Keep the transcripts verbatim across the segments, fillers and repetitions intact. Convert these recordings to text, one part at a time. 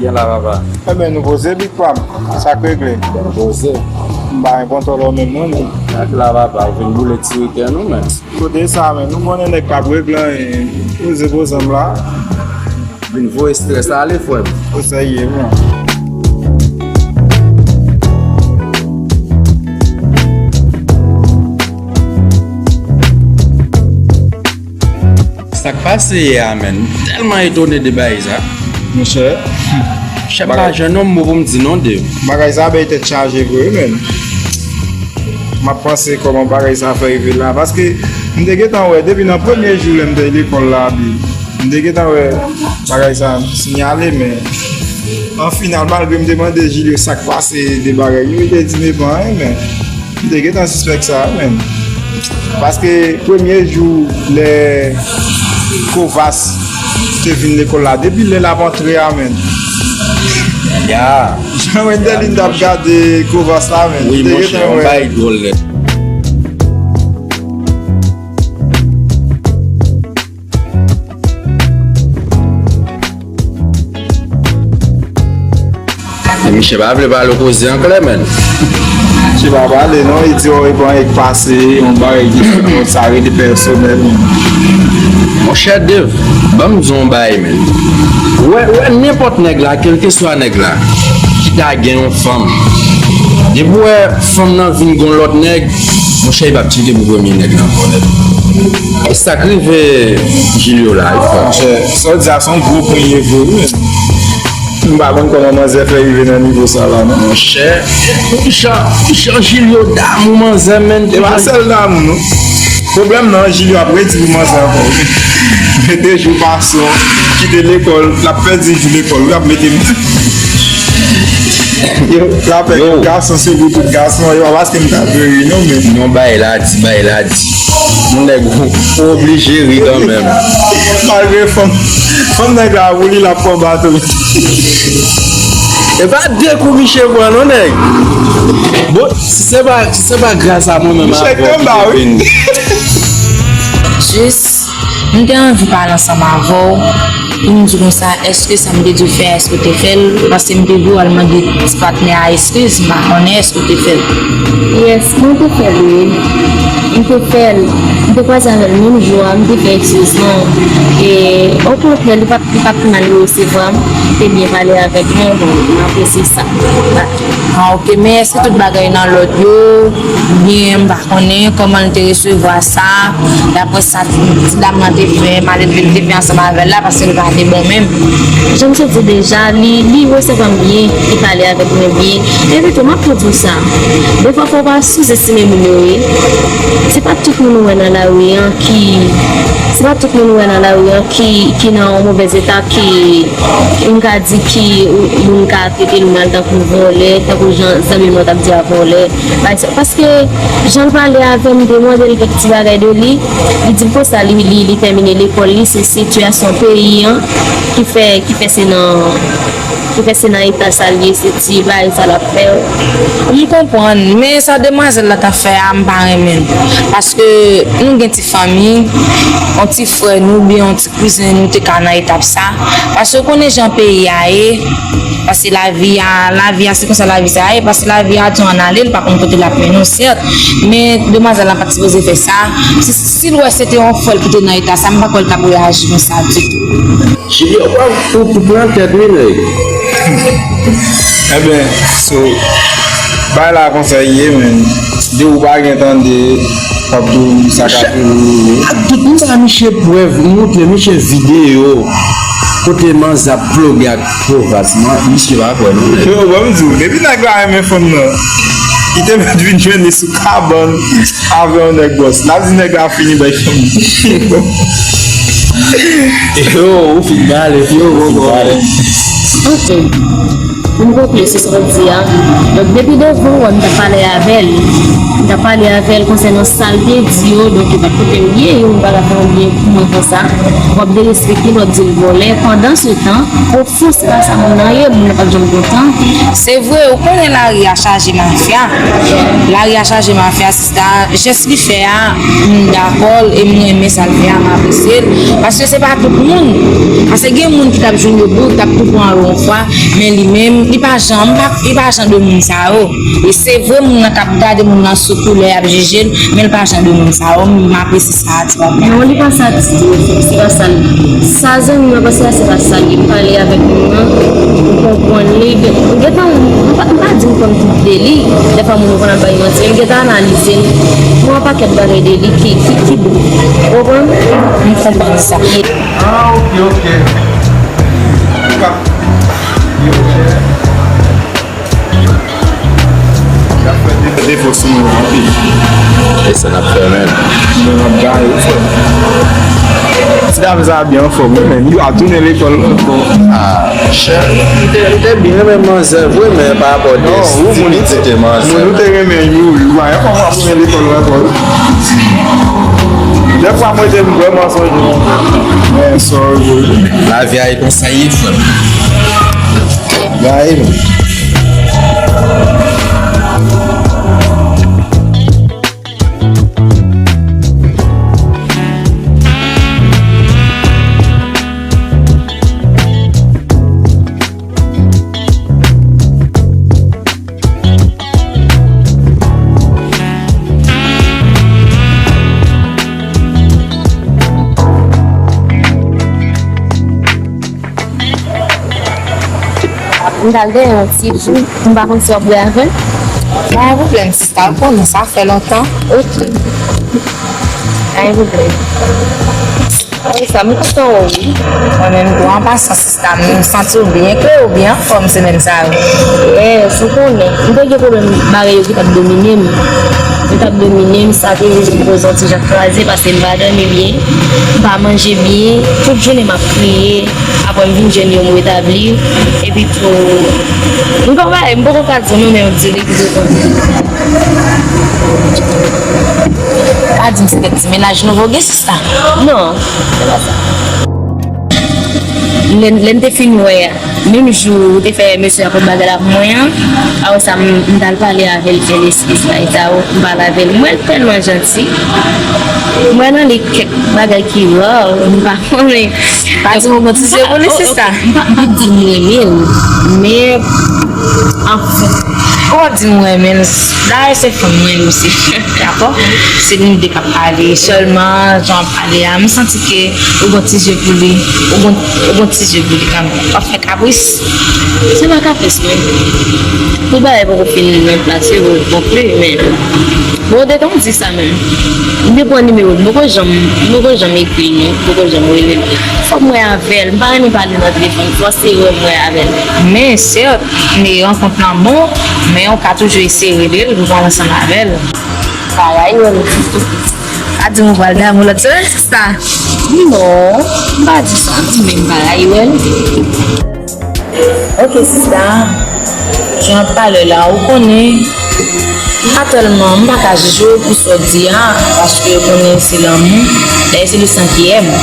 Gen la, papa. Ebyen, nou poze, big pa m. Sa k regle? Byen poze. M pa gen kontwòl ou menm non, men. Ak la, papa, ou vin boule ti wikèn ou, men. Kote sa, men? Nou konnen nèg p ap regle anyen. Poze, poze m la. Vin voye strès ale, frè m. Ou serye, men. Sa k pase yè a, menn? M tèlman etone de bagay sa. Monchè. Chè, m pa jwenn yon mo pou m di non de. Bagay sa bay tèt chaje vre, menn. M ap panse kòman bagay sa fè rive la. Paske m te gentan wè, depi nan premye jou lè m te lekòl la, bi, m te gentan wè bagay sa sinyale, men an final, malgre m te mande Jilyo sa k pase de bagay yo, li te di m e pa anyen, men m te gentan sispèk sa, menn. Paske premye jou lè Kovas te vin lekòl la, depi lè l ap antre a, menn. Ya. Jan Wendelin t ap gade Kovas la, menn. Wi, monchè, yon bagay dwòl nèt. Misye pa vle pale koze an klè, menn. Misye pa pale non, li di, oh, e pa anyen k pase, yon bagay ki sa rete pèsonèl, menn. Monchè Dave, ban m di w yon bagay, menn. Wè, wè, nenpòt nèg la, kèlkeswa nèg la, ki ta gen yon fanm. Depi w wè fanm nan vin gon lòt nèg, monchè, li p ap tcheke pou premye nèg la ankò, nèg. E sa k rive Jilyo la, li fè. Monchè, sa w di a se yon gwo pwen ye vre, wi, menn. M pa konn kòman manzè fè rive nan nivo sa la, non. Monchè, jan, jan Jilyo damou manzè, menn. E pa sèl damou, non. Pwoblèm nan, Jilyo ap redi pou manzè ankò, wi. Mete jou pase w, kite lekòl, l ap pèdi jou lekòl, wi, ap mete m. Yo, lapè, yo, gason se pou tout gason, e pa paske m ta vle ri, non, men. Non, bay la di, bay la di. Yon nèg ou oblije ri kanmenm. Malgre fanm, fanm nèg la pou li, l ap pran baton. E pa de kou misye pran non, nèg. Bon, si se pa, si se pa gras a mwen menm avè w ki te vin. Jis, m te anvi pale ansanm avè w. Pou m di konsa, èske sa m te di w fè a, èske w te fè l? Paske m te vle w al mande ti patnè a eskiz, m pa konnen èske w te fè l. Yes, mwen te fè l, wi. M te fè l. M te kwaze avè l menm jou a, m te fè eskiz mwen. E, okontrè, li pa t, li pa t mal resevwa m. Li te byen pale avèk mwen, bon, m apresye sa. Ah, ok, men èske tout bagay nan lòd yo? Oubyen m pa konnen kòman l te resevwa sa, daprè sa ti dam nan te fè, malelve l te fè ansanm avè l la, paske l pa te bon menm. Jan m sot di deja, li, li resevwa m byen, li pale avèk mwen byen. Epi tou, m ap tou di w sa, defwa fò w pa souzestime moun yo, wi. Se pa tout moun ou wè nan lari an ki, se pa tout moun ou wè nan lari an ki, ki nan yon movèz eta, ki, m ka di ki moun ka trete l mal tankou vòlè, tankou jan zanmi m nan t ap di a vòlè. Paske jan l pale avè m, demwazèl gen ti bagay de li, li di m konsa li, li, li tèmine lekòl li, se sitiyasyon peyi an ki fè, ki fè se nan, ki fè se nan eta sa l ye, se ti bagay sa l ap fè. M konprann, men sa demwazèl la t ap fè a, m pa renmen l. Paske nou gen ti fanmi, yon ti frè nou, oubyen yon ti kouzen nou te ka nan etap sa. Paske w konnen jan peyi a ye, paske lavi a, lavi a, se konsa lavi sa ye, paske lavi a tou ann ale, l pa konn kote l ap mennen w, sèt. Men demwazèl la pa t sipoze fè sa. Si, si l wè se te yon frè l ki te nan eta sa, m pa kwè l t ap reyaji konsa ditou. Junior, ou, ou pran tèt wi, nèg. Ebyen, so, bay la konsa ye, men. Di ou pa gen tande, w ap di w sa ka toujou ye. Ak tout moun sa, misye prèv, m montre misye videyo kote manzè ap ploge ak Provas, man, misye pa kwè non. Yo, ban m di w, depi nèg la renmen fanm nan, li te mèt vin jwenn li sou kabann avè yon nèg bòs. L ap di nèg la fini bay fanm nan. Yo, ou fin bale, yo, ou fin bale. Ok. Pou m konkli sou sa w di a, donk, depi devan w, m t ap pale avè l. M t ap pale avè l konsènan sa l te di yo, donk, li pa t kote m ye, yo, m pa ka fè yon byen pou mwen konsa. W ap derespekte l, w ap di l vòlè. Pandansetan, pwofo, se pa sa moun nan ye, moun nan p ap janm kontan. Se vre, ou konnen lari a chaje mafya. Lari a chaje mafya, sista. Jès li fè a, m dakò l e m renmen sa l fè a, m apresye l. Paske se pa tout moun. Paske gen moun ki t ap jwenn yo bout, t ap tou pran yo yon fwa, men li menm, li pa jan, m pa, li pa jan de moun sa yo. E se vre, moun nan k ap gade moun nan sou koulè, y ap jije l, men l pa jan de moun sa yo. M apresye sa a, ti papa. Non, li pa sa ditou, se pa sa l ye. Sa zanmi m nan panse a, se pa sa l ye. M pale avèk moun nan, m konprann li. M gentan, m pa, m pa di m konn tout de li. Dèfwa moun yo konn ap bay manti, men m gentan analize l. Mwen yon pakèt bagay de li ki, ki, ki bon. Ou konprann? M konprann sa. Ah, ok, ok. Defo sou mwen anpil. E sa n ap fè menm? Mwen ap gaye, frè. Ti dam sa byen anfòm, wi, men li pa tounen lekòl ankò. Ah, chè. Li te, li te byen renmen manzè, vre, men pa rapò de timidite manzè. Moun ou te renmen, Youl, ou pa yon fwa tounen lekòl ankò. Dèfwa mwen te vrèman sonje manzè. Men, sorry. Lavi a e konsa ye, frè m. Gaye, men. M t al dèyè yon ti jou, m pa konn si w ap bwè avè l. Pa gen pwoblèm, sista, ou konnen sa fè lontan. Ok. Pa gen pwoblèm. Ay, sa, m kontan wè w, wi. Mwen menm tou, an pasan, sista, m santi w byen kle, w byen anfòm semèn sa yo. Yes, ou konnen. M te gen pwoblèm bagay yo ki t ap domine m. Yo t ap domine m, sa te vin koze yon ti jan kraze, paske m pa dòmi byen, m pa manje byen, tout jounen m ap kriye. Apre m vin jwenn yo, m retabli. Epi tou, m poko ka di w non, men m di li ki te konn. Pa di m se te ti mennaj nouvo gen sista. Non, se pa sa. Lè, lè n te fin wè a, menm jou ou te fè mesye a pot bagay la pou mwen an, apre sa, m, m t al pale avè l, fè l eskiz bagay sa yo, m pale avè l. M wè l tèlman janti. M wè nan li kèk bagay ki ra, m pa konnen. Pa di m ou gon ti zye pou li, sista. M pa, m pa di m renmen l, men, anfen. Ou di m renmen l, dayè se fanm mwen li osi, dakò? Se nou de k ap pale, sèlman jan w ap pale a, m santi ke ou gon ti zye pou li, ou gon, ou gon ti zye pou li kanmenm. W ap fè kapris. Se pa kapris, men. Tout bagay poko fin nan plas yo non plis, men bon, ou te konn di sa menm. M te pran nimewo l, m poko janm, m poko janm ekri l non, m poko janm rele l. Fòk m wè avè l. M pa renmen pale nan telefòn, fò se wè m wè avè l. Men, sèt, men rankont lan bon, men ou ka toujou eseye rele l pou pale ansanm avè l. Bagay yo. A di m ou pral damou lòt semèn, sista? Non, m pa di sa, m di menm bagay, wè. Ok, sista. Jan w ap pale la, ou konnen, m pa tèlman, m pa ka jije w pou sa w di a, paske ou konnen se lanmou, dayè se le sang qui aime.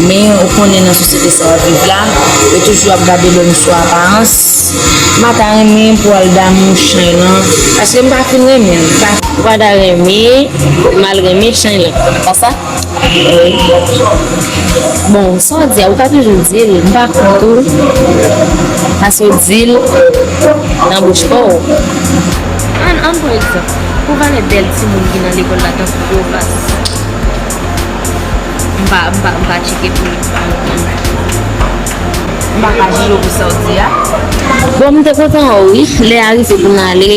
Men, ou konnen nan sosyete sa w ap viv la, yo toujou ap gade lòm sou aparans. M pa ta renmen pou w al damou chay lan, paske m pa fin renmen l. Ou pa ta renmen, mal renmen chay lan, pa sa? Wi. Bon, sa w di a, ou ka toujou di l, m pa kont ou, paske w di l nan bouch pa w. Ann, ann pran egzanp, pou valè bèl timoun ki nan lekòl la, tankou Gwo Fas. M pa, m pa, m pa tcheke pou li, m pa konprann. M pa ka jije w pou sa w di a. Bon, m te kontan wè w, wi. Lè a rive pou n ale.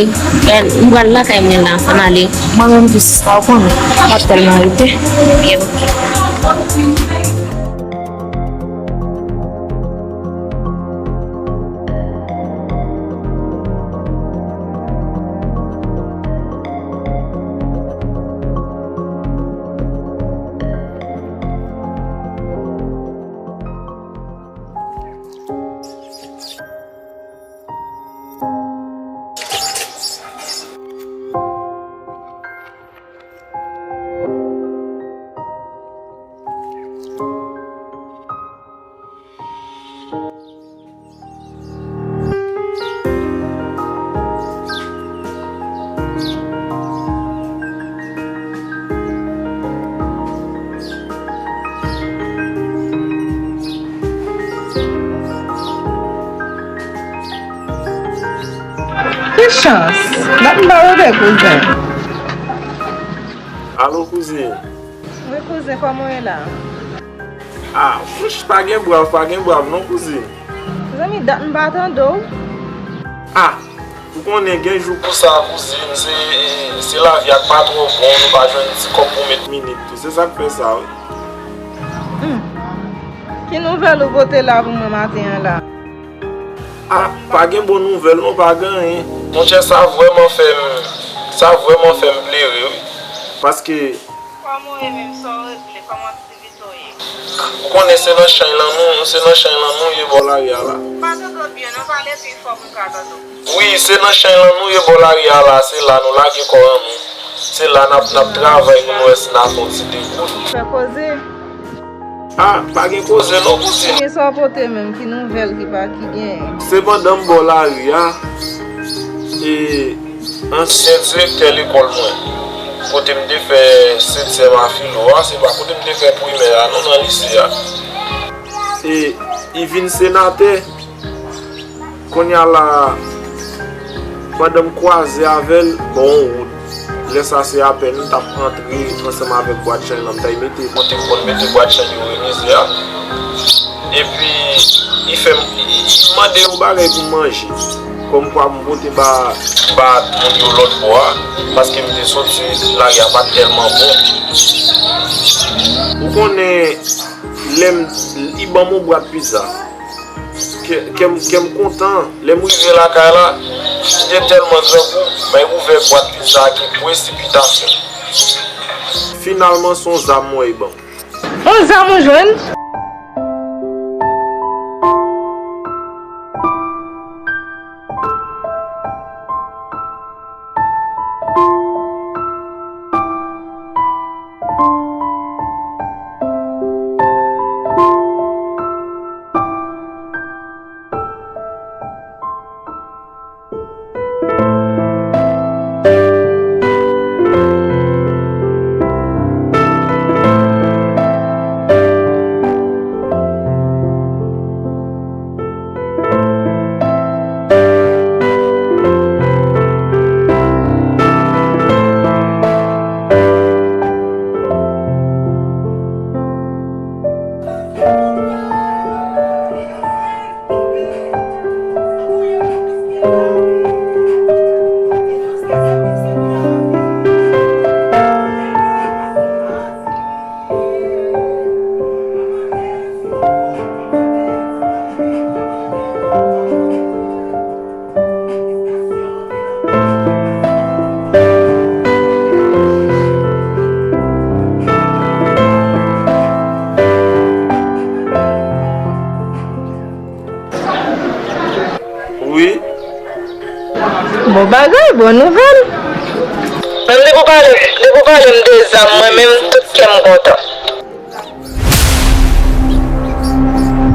M pral lakay mwen la, ann ale. Mwen menm tou, sista, ou konnen. M ap tèlman rete. Ok, ok. Chans. Dat m pa tande kouzen. Alo, kouzin. Wi, kouzen, kòman w ye la? Ah, wouch, pa gen brav, pa gen brav non, kouzin. Zanmi, dat m pa tande w. Ah, ou konnen gen jou konsa, kouzin, se, se lavi a k pa twò bon, nou pa jwenn ti kòb pou met minit tou. Se sa k fè sa, wi. Hmm. Ki nouvèl ou pote la pou mwen maten an la? Ah, pa gen bon nouvèl non, pa gen anyen. Monchè, sa vrèman fè m, sa vrèman fè m plere, wi. Paske. Kòman w ye menm, sa w regle, kòman aktivite w ye? Ou konnen se nan chay lan nou, se nan chay lan nou ye bò lari a la. M pa tande w byen non, pale pi fò pou m ka tande w. Wi, se nan chay lan nou ye bò lari a la, se la nou lage kò an nou. Se la n ap, n ap travay pou nou wè si n a fè yon ti degout. Fè koze. Ah, pa gen koze non, kouzin. Ki sa w pote menm? Ki nouvèl ki pa, ki genyen? Se pandan m bò lari a, e ansyen direktè lekòl mwen, kote m te fè setyèm a filo a, se pa kote m te fè primè a non, nan lise a. E li vin senatè. Kounye a la, pandan m kwaze avè l bò yon wout, lè sa se apèn m t ap antre ansanm avèk bwat chay lan, m t al mete kote m konn mete bwat chay yo remize a. Epi, li fè m, li mande yon bagay pou m manje. Kòmkwa m pote ba, ba moun yo lòt bò a, paske m te soti, lari a pa t tèlman bon. Ou konnen, lè m, li ban m yon bwat pizza. Kè, kè m, kè m kontan. Lè m rive lakay la, m te tèlman grangou, m al ouvè bwat pizza a ki presipitasyon. Finalman, se yon zam mwen li ban m. Yon zam ou jwenn? Wi. Bon bagay, bon nouvèl. Menm depi w pale, depi w pale m de zam, mwen menm tout kè m kontan.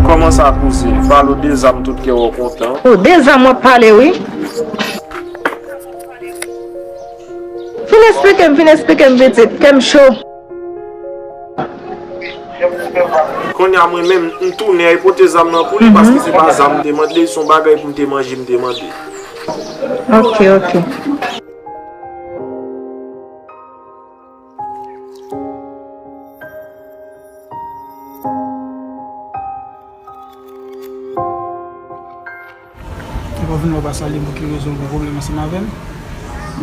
Kòman sa, kouzin? Pale w de zam, tout kè w kontan. O, de zam w ap pale, wi. Fin esplike m, fin esplike m, pitit, kè m cho. Kounye a mwen menm, m tounen al pote zam nan pou li, paske se pa zam m te mande, se yon bagay pou m te manje m te mande. Ok, ok. Epa w vin la w pa salye m, pou ki rezon w gen pwoblèm ansanm avè m?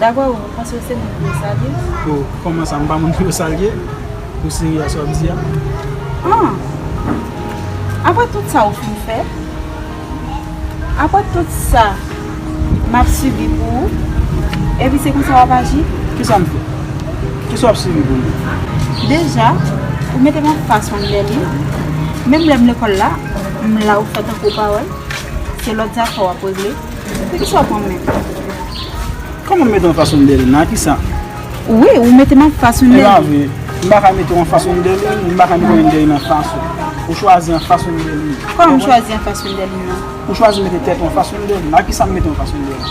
Dabò, ou panse se moun pou yo salye? O, kòman sa, m pa moun pou yo salye? Ou serye a sa w ap di a? Ah! Apre tout sa ou fin fè, apre tout sa m ap sibi pou ou, epi se konsa w ap aji? Kisa m fè? Kisa w ap sibi pou mwen? Deja, ou mete m anfas yon dèlin. Menm lè m lekòl la, m la ou fè tankou w pa wè l. Se lòt zafè w ap regle. Poukisa w pran m menm? Kòman m mete w anfas yon dèlin? Nan kisa? Wi, ou mete m anfas yon dèlin. E pa vre. M pa ka mete w anfas yon dèlin, m pa ka mete w yon dèlin anfas ou. Ou chwazi anfas yon dèlin. Kòman m chwazi anfas yon dèlin nan? Ou chwazi mete tèt ou anfas yon dèlin. Nan kisa m mete w anfas yon dèlin?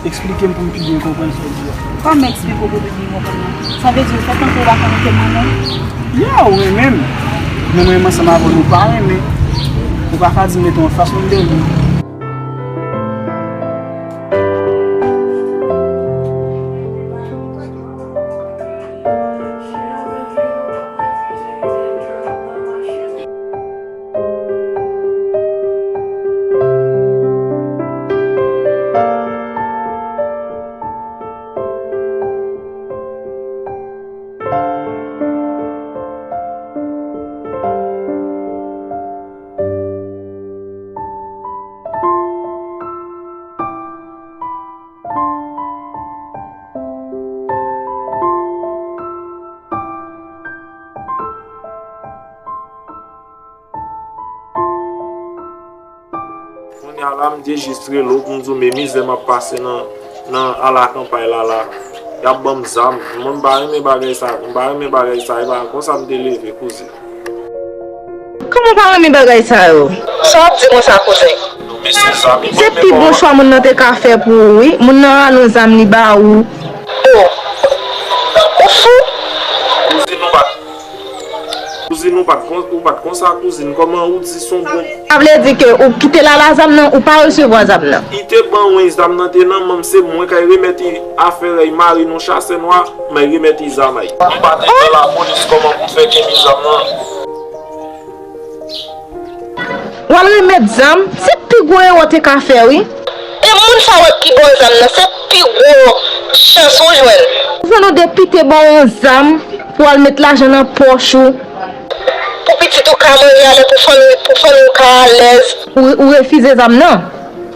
Eksplike m pou m pi byen konprann sa w di a. Kòman eksplike w pou m pi byen konprann nan? Sa vle di ou fè tankou ou pa konn ke m renmen w? Ya, ou renmen m. Men mwen menm ansanm avè w nou pa renmen. Ou pa ka di m mete w anfas yon dèlin. Kounye a la, m te jis rele w pou m di w, men mizè m ap pase nan, nan alakanpay la, la. Y ap ban m zam. Mwen, m pa renmen bagay sa. M pa renmen bagay sa. E pa konsa m te leve, kouzin. Kòman w pa renmen bagay sa yo? Sa w ap di konsa, kouzen? Se pi bon chwa moun nan te ka fè pou ou, wi. Moun nan rale yon zam, li ba ou. Oh. Ou fou? Kouzin, ou pa t, kouzin, ou pa t kon, ou pa t konsa, kouzin. Kòman ou di s on bon. Sa vle di ke ou kite Lala zam nan, ou pa resevwa zam nan? Li te ban mwen zam nan, te nan men m, se mwen k al remèt li afè l, mari nou chasè nwa, mwen remèt li zam ay. M pa te nan lapolis, kòman pou m fè kenbe zam nan? W al remèt zam, se pi gwo erè w te ka fè, wi. E moun sa w ap ki ba w zam nan, se pi gwo chans ou jwenn. Ou fè nou depite ba w yon zam pou w al met lajan nan pòch ou. Pou pitit ou ka manje alè, pou fanmi, pou fanmi w ka alèz. Ou, ou refize zam nan.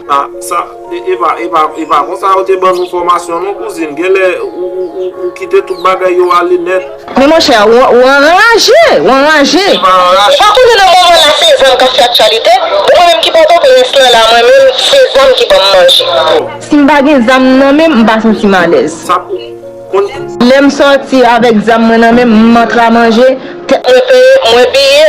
Ah, sa, e, e pa, e pa, e pa konsa yo te ban nou fòmasyon non, kouzin. Genlè, ou, ou, ou, ou kite tout bagay yo ale nèt. Men monchè, ou, ou anraje, ou anraje. Ou pa konnen nan moman la se zam k ap fè aktyalite? Ou mwen menm ki Pòtoprens lan la, mwen menm se zam ki ban m manje. Si m pa gen zam nan men m, m pa santi m alèz. Sa pou, Lè m sòti avèk zam mwen nan men m, m antre a manje, tèt mwen peye, mwen biye.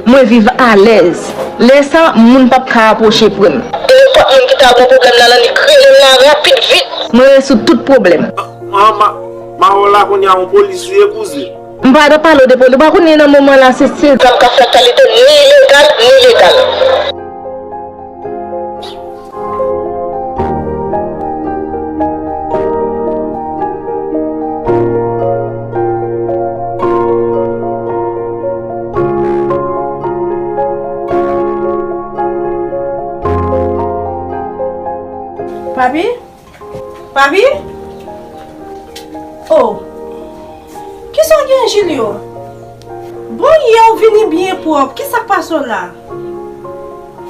Mwen viv alèz. Lè sa, moun p ap ka apwoche pre m. E nenpòt moun ki ta gen pwoblèm nan, nan li k rele m la rapid, vit. Mwen rezoud tout pwoblèm. Ah, ma, ma, Mawola kounye a yon polis ou ye, kouzin. M pa ta pale w de polis. Ou pa konnen nan moman la, se, se zam k ap fè aktyalite, ni ilegal, ni legal. Papi? Papi? Oh! Kisa w gen, Jilyo? Bon, yè w vini byen pwòp. Kisa k pase w la?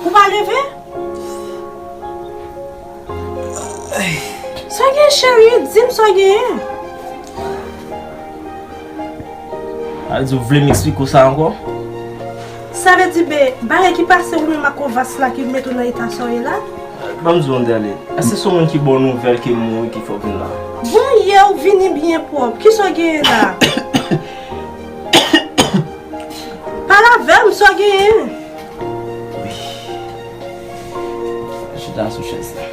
Ou pa leve? Sa gen, cheri? Di m sa genyen. A di w vle m eksplike w sa ankò? Sa vle di, be, bagay ki pase ou menm ak Kovas la ki mete w nan eta sa w ye la? Ban m di w, Anderley, èske se yon moun ki ba w nouvèl ke m mouri ki fè w vin la? Bon, yè w vini byen pwòp. Kisa w genyen la? Pale avè m, sa w genyen? Wi. Chita sou chèz la.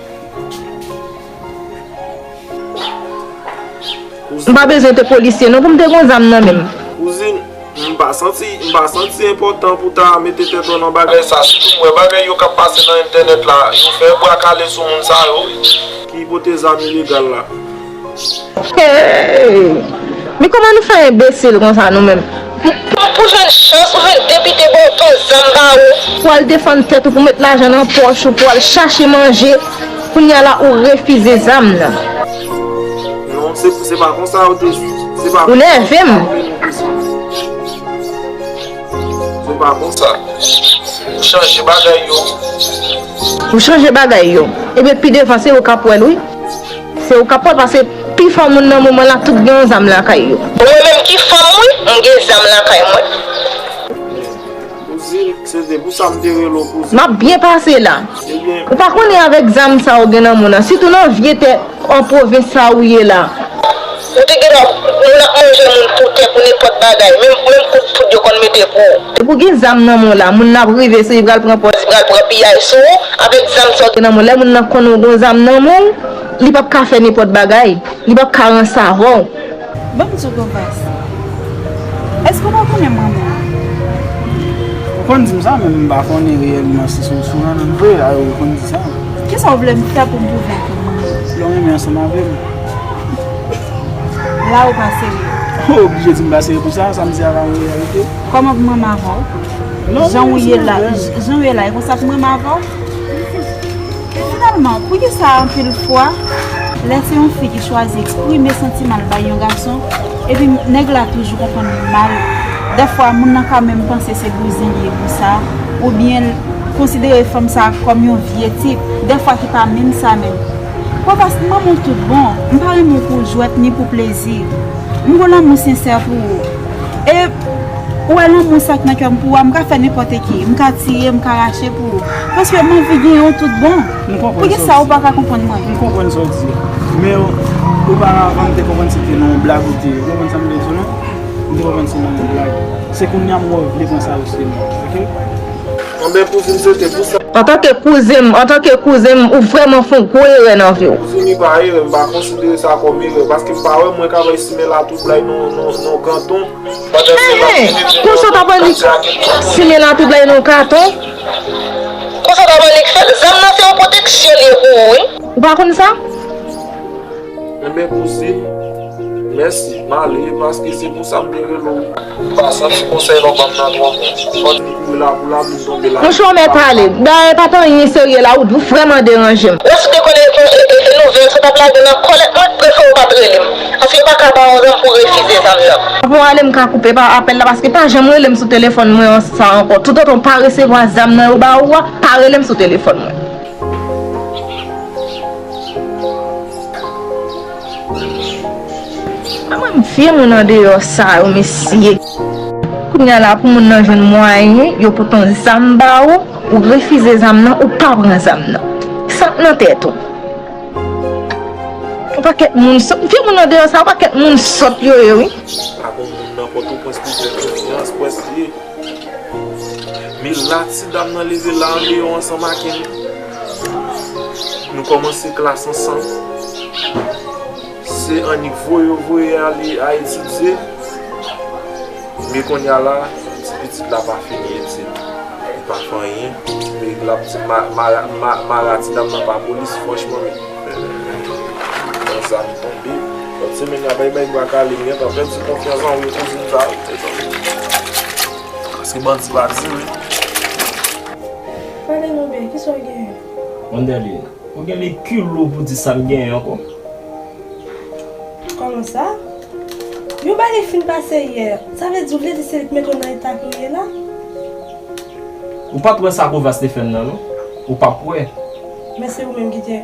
M pa bezwen te polisye non pou m te gon zam nan men m. Kouzin, m pa santi, m pa santi enpòtan pou ta mete tèt ou nan bagay sa. Sitou m wè bagay yo k ap pase nan entènèt la, yo fè bwa kale sou moun sa yo, wi. Ki pote zam ilegal la. Hey! Men kòman nou fè enbesil konsa nou menm? Pou, pou jwenn chans, pou jwenn depite ba w ton zam ba ou. Pou al defann tèt ou, pou met lajan nan pòch ou, pou al chache manje, kounye a la ou refize zam nan. Non, se, se pa konsa ou te, se pa. Ou nève m. Se pa konsa. Ou chanje bagay yo. Ou chanje bagay yo. Ebyen, pi devan, se ou k ap wè l, wi. Se ou k ap wè l, paske pi fò moun nan moman la, tout gen yon zam lakay yo. Mwen menm ki fanm, wi, m gen zam lakay mwen. Kouzin, se te pou sa m te rele w kouzin. M ap byen pase la. Ebyen. Ou pa konnen avèk zam sa ou gen nan men w nan, sitou nan vye tè an pwovens sa ou ye la. Ou te gen dwa, moun ap manje moun pou tè, pou nenpòt bagay, menm, menm kout poud yo konn mete pou ou. Depi w gen zam nan men w la, moun nan ap rive sou ou, li pral pran pòz, li pral pran piyay sou ou, avèk zam sa w gen nan men w. Lè moun nan konnen w gen zam nan men w, li p ap ka fè nenpòt bagay, li p ap ka ranse avè w. Ban m di w, Kovas, èske w pa konnen manman w? Ou konn di m sa, men m pa konnen reyèlman si se w sou nan vre, a, ou konn di sa. Kisa w vle m fè pou m pwouve ke m renmen w? Lè w renmen ansanm avè m. La ou pa serye. Ou oblije di m pa serye pou sa, sa m di a pa yon reyalite. Kòman pou m renmen avè w? Jan ou ye la, jan ou ye la, e konsa pou m renmen avè w? E finalman, poukisa anpil fwa, lè se yon fi ki chwazi eksprime santiman l bay yon gason, epi nèg la toujou konprann li mal? Dèfwa, moun nan ka menm panse se bouzen li ye pou sa, oubyen l konsidere fanm sa a kòm yon vye tip, dèfwa ki pa menm sa menm. Papa, manman w tout bon, m pa renmen w pou jwèt ni pou plezi. M gon lanmou sensè pou ou. E Ou wè lanmou sa k nan kè m pou ou a, m ka fè nenpòt ki, m ka tiye, m ka rache pou ou. Paske m anvi genyen w tout bon. M konprann sa w di. Poukisa ou pa ka konprann mwen? M konprann sa w di a. Men oparavan, m te konprann se te nan yon blag ou te ye. Ou konprann sa m vle di w lan? M te konprann se nan yon blag. Se kounye a m wè w vle pran sa o serye, oke? Anben, kouzin, se te pou sa. Antanke kouzen m, antanke kouzen m, ou vrèman fè yon gwo erè nan vi w. Kouzin, li pa erè, m pa konsidere sa kòm erè, paske m pa wè mwen ka bay Simela tout blag nan, nan, nan kanton. Enhen, konsa w t ap annik simen la tout blag nan yon katon? Konsa w t ap annik fè l? Zam nan se yon pwoteksyon li ye pou ou, wi. Ou pa konn sa? Enben, kouzin, mèsi. M ale, paske se pou sa m te rele w. M pa santi konsèy la w ban m nan twò bon. Fò n kouri la pou la, pou n tonbe la. Monchè, w mèt ale. Dayè, pa t anyen serye la, ou vrèman deranje m. Lè si w te konnen e, e, e, e nouvèl sa t ap lage nan kòlèt mwen, prefere w pa t rele m. Paske yo pa ka ba w zam pou w refize zam nan. Avan w ale, m ka koupe pa apèl la, paske pa janm rele m sou telefòn mwen an sa ankò. Toutotan w pa resevwa zam nan yo ba ou a, pa rele m sou telefòn mwen. A mwen, m vye moun andeyò sa yo, mesye. Kounye a la, pou moun nan jwenn mwayen, yo pote yon zam ba ou, ou refize zam nan, ou pa pran zam nan. Sa k nan tèt ou? Yon pakèt moun sòt, vye moun andeyò sa, yon pakèt moun sòt yo ye, wi. Pa gon moun nan Pòtoprens pou fè konfyans, prèske. Men la, ti dam nan leve la andeyò ansanm ak m. Nou kòmanse klas ansanm. Se annik voye yo voye ale a etidye. Men kounye a la, ti pitit la pa fini etid. Li pa fè anyen. Li ap di ma-, mara-, ma-, mara ti dam nan pa polis, franchman, men, nan zam tonbe. Lòt semèn, y a bay bay bwa kale, m gentan pèdi konfyans an wi, kouzin sa, wi, mezanmi. Paske bandi pa di, wi. Pale non, bebe, kisa w genyen? Wanderline, ou gen lekil ou pou di sa m genyen ankò? Kòman sa? Yon bagay fin pase yè. Sa vle di ou vle di se li k mete w nan eta ke w ye la? Ou pa t wè sa Kovas te fè m nan, non? Ou p ap kwè. Men se ou menm ki te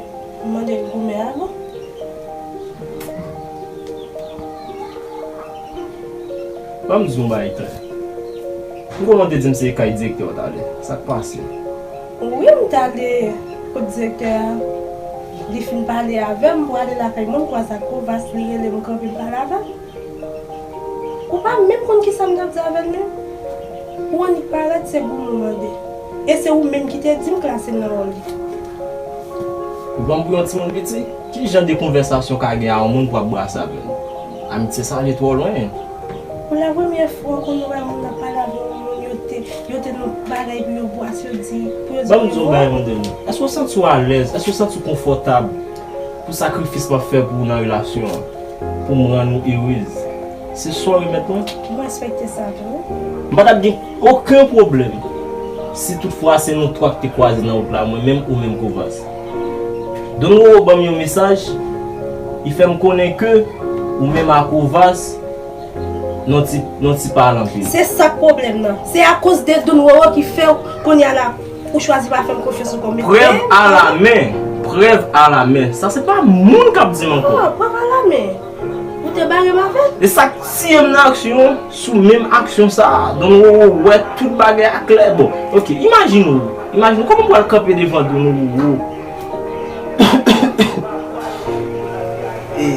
mande l goumen avan. Ban m di w yon bagay klè. M konnen w te di m se kay direktè w t ale. Sa k pase? Wi, m t ale kot direktè a. Li fin pale avè m pou ale lakay mwen, m kwaze ak Kovas, li rele m kanpe, m pale avè l. Ou pa menm konn kisa m t ap di avè l menm. Ou annik parèt, se goumen w mande. E se ou menm ki te di m klase m nan wòl li. Ou pran m pou yon timoun piti? Ki jan de konvèsasyon w ka gen a yon moun pou w ap brase avè l? Amitye sa ale twò lwen. Pou la premyè fwa, w konn wè moun ap pale avè yon moun, yo te, yo te nan bagay pou yo brase, yo di, pou yo di. Ban m di w yon bagay, Wanderline. Èske w santi w alèz? Èske w santi w konfòtab pou sakrifis m ap fè pou ou nan relasyon an? Pou m rann ou erez. Se sa w remèt mwen? M respekte sa tou. M pa t ap gen okenn pwoblèm si toutfwa se nou twa ki te kwaze nan wout la, mwen menm, ou menm, Kovas. Don Roro ban m yon mesaj, li fè m konnen ke ou menm ak Kovas, nou ti, nou ti pale anpil. Se sa k pwoblèm nan. Se akoz de Don Roro ki fè w kounye a la, ou chwazi pa fè m konfyans ankò. Prèv alamen. Prèv alamen. Sa se pa moun k ap di m ankò. Oh, prèv alamen. Ou te bare m avè l? E sa k tiye m nan aksyon an, sou menm aksyon sa a. Don Roro wè tout bagay a klè. Bon, oke, imajine w. Imajine w kòman m pral kanpe devan Don Roro. E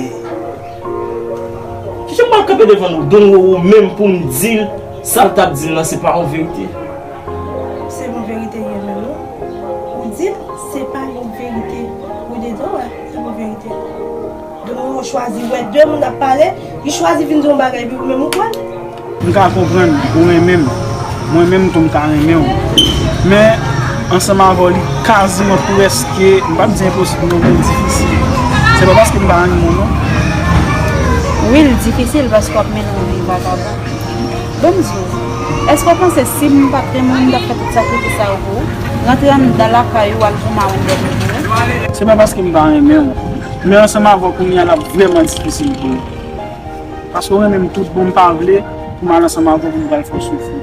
kijan m pral kanpe devan nou, Don Roro, menm pou m di l sa l t ap di m nan, se pa yon verite? Se yon verite l ye menm, non. Ou di l, se pa yon verite. Ou dedan wè, se yon verite. Don Roro chwazi wè de moun ap pale, li chwazi vin di yon bagay, epi ou menm ou kwè l. M ka konprann ou renmen m. Mwen menm tou m ka renmen w. Men, ansanm avè w, li kaziman prèske, m p ap di enposib non, men l difisil. Se pa paske m pa renmen w non. Wi, l difisil paske w ap mennen yon vi vagabon. Ban m di w, èske w panse si m pa t renmen w, m t ap fè tout sakrifis sa yo pou ou? Rantre anndan lakay ou, al goumen a yon dènye pou ou? Se pa paske m pa renmen w, men ansanm avè w kounye a l ap vrèman difisil pou ou. Paske w renmen m tout bon, m pa vle pou m al ansanm avè w pou m pral fè w soufri.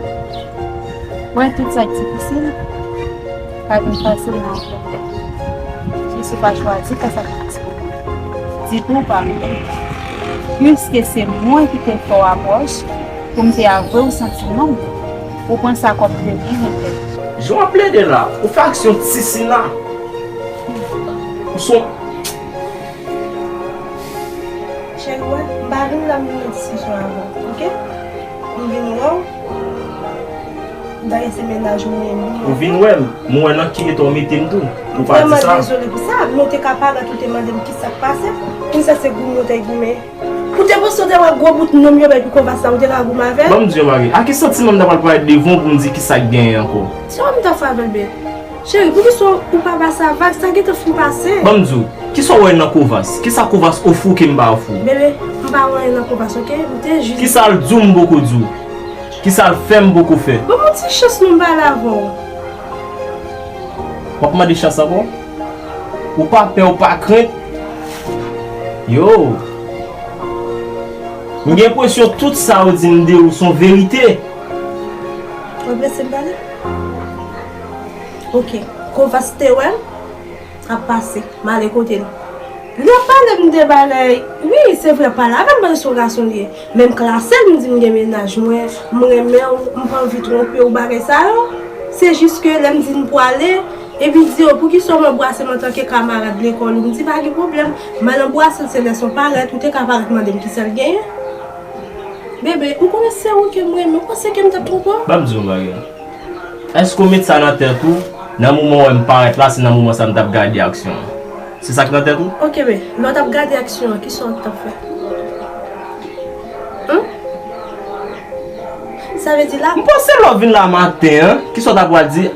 Wè, tout sa k difisil pa vin fasilman ankò. Jezi pa chwazi fè sakrifis pou mwen. Ditou pa mwen. Piske se mwen ki te fè w apwòch, Pou m te avwe w santiman m, ou pran sa kòm trè byen, mon frè. Jan w ap plede la, ou fè aksyon ti sina. Ou son Cheri, wè, m pa vin la pou m nan diskisyon avè w, oke? M vin wè w. Dayè se mennaj ou menm. Ou vin wè m, m wè nan ki eta w mete m tou. Ou pa di sa. M vrèman dezole pou sa, men w te ka parèt ou te mande m kisa k pase. Kisa se goumen w te goumen? Ou te panse w te wè gwo bout nonm yo bay pou konvas la, ou te ka goumen avè l? Ban m di yon bagay. A ki santiman m ta pral parèt devan w pou m di kisa k genyen ankò? Se wè m ta fè avè l, bebe. Cheri, poukisa ou pa ba sa vag? Sa gentan fin pase. Ban m di w, kisa w wè nan Kovas? Kisa Kovas ofri w ke m pa ofri w? Bebe, m pa wè anyen nan Kovas, oke? M te jis Kisa l di w m poko di w? Kisa l fè m poko fè? Ban m yon ti chans non m pale avè w. W ap mande chans ankò? Ou pa pè, ou pa krent? Yo! M gen enpresyon tout sa yo di m de ou se yon verite. W ap lese m pale? Oke. Kovas te wè l ap pase, m ale kote l. Li ap pale m de bagay. Wi, se vre, pale avè m, paske se yon gason li ye. Men m klase l, m di m gen mennaj mwen, m renmen w, m pa anvi twonpe w, bagay sa yo. Se jis ke lè m di n pwale, epi l di, "O, poukisa w anbrase m antanke kamarad lekòl ou?" M di, "Pa gen pwoblèm." M al anbrase l, se lè sa w parèt, ou te ka parèt mande m kisa l genyen. Bebe, ou konnen se ou ke m renmen, ou panse ke m t ap twonpe w? Ban m di w yon bagay. Èske w met sa nan tèt ou, nan moman w wè m parèt la, se nan moman sa a m t ap gade aksyon an? Se sa k nan tèt ou? Oke, men, lè w t ap gade aksyon an, kisa w t ap fè? Humm? Sa vle di la. M panse lè w vin la maten an, kisa w ta pral di?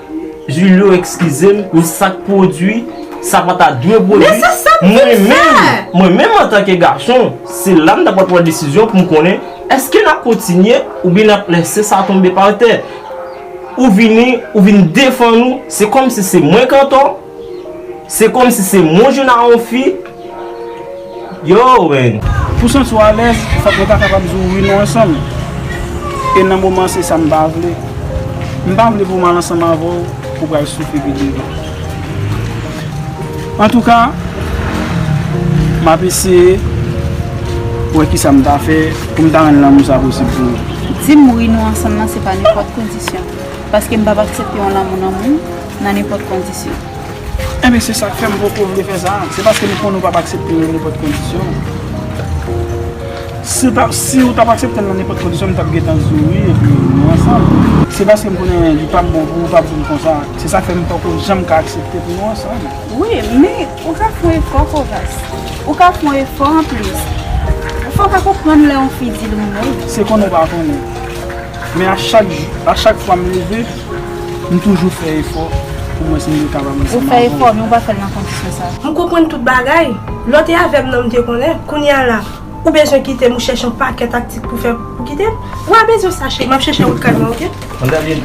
Julio, eskize m, men sa k pwodui, sa pa ta dwe pwodui. Men se sa m vin fè! Mwen menm, mwen menm antanke gason, se la m ta pral pran desizyon pou m konnen èske n ap kontinye oubyen n ap lese sa tonbe pa tè. Ou vini, ou vin defann ou, se kòmsi se mwen k antò, se kòmsi se mwen jwenn a yon fi. Yo, men. Pou w santi w alèz, fòk mwen ta kapab di w wi nou ansanm. E nan moman se sa m pa vle. M pa vle pou m al ansanm avè w, pou w pral soufri pi devan. Antouka, m ap eseye wè kisa m ta fè pou m ta rann lanmou sa posib pou ou. Di m wi nou ansanm nan se pa nenpòt kondisyon. Paske m p ap aksepte yon lanmou nan moun nan nenpòt kondisyon. Enben, se sa k fè m poko vle fè sa. Se paske m konnen w p ap aksepte l nan nenpòt kondisyon. Si w t ap, si w t ap aksepte l nan nenpòt kondisyon, m t ap gentan di w wi, epi nou ansanm. Se paske m konnen li p ap bon pou ou, w p ap di m konsa. Se sa k fè m poko janm ka aksepte pou nou ansanm. Wi, men ou ka fè yon efò, Kovas. Ou ka fè yon efò anplis. Fò w ka konprann lè yon fi di l renmen w. Se konnen w pa konnen. Men a chak jou, a chak fwa m leve, m toujou fè efò pou mwen si m te kapab ansanm avè w. Ou fè efò, men ou pa fè l nan kondisyon sa. M konprann tout bagay. Lè w te avè m nan, m te konnen. Kounye a la, ou bezwen kite m, ou chèche yon pakèt taktik pou fè, pou kite m. Ou pa bezwen sa, cheri. M ap chèche wout kay mwen, oke? Ann ale.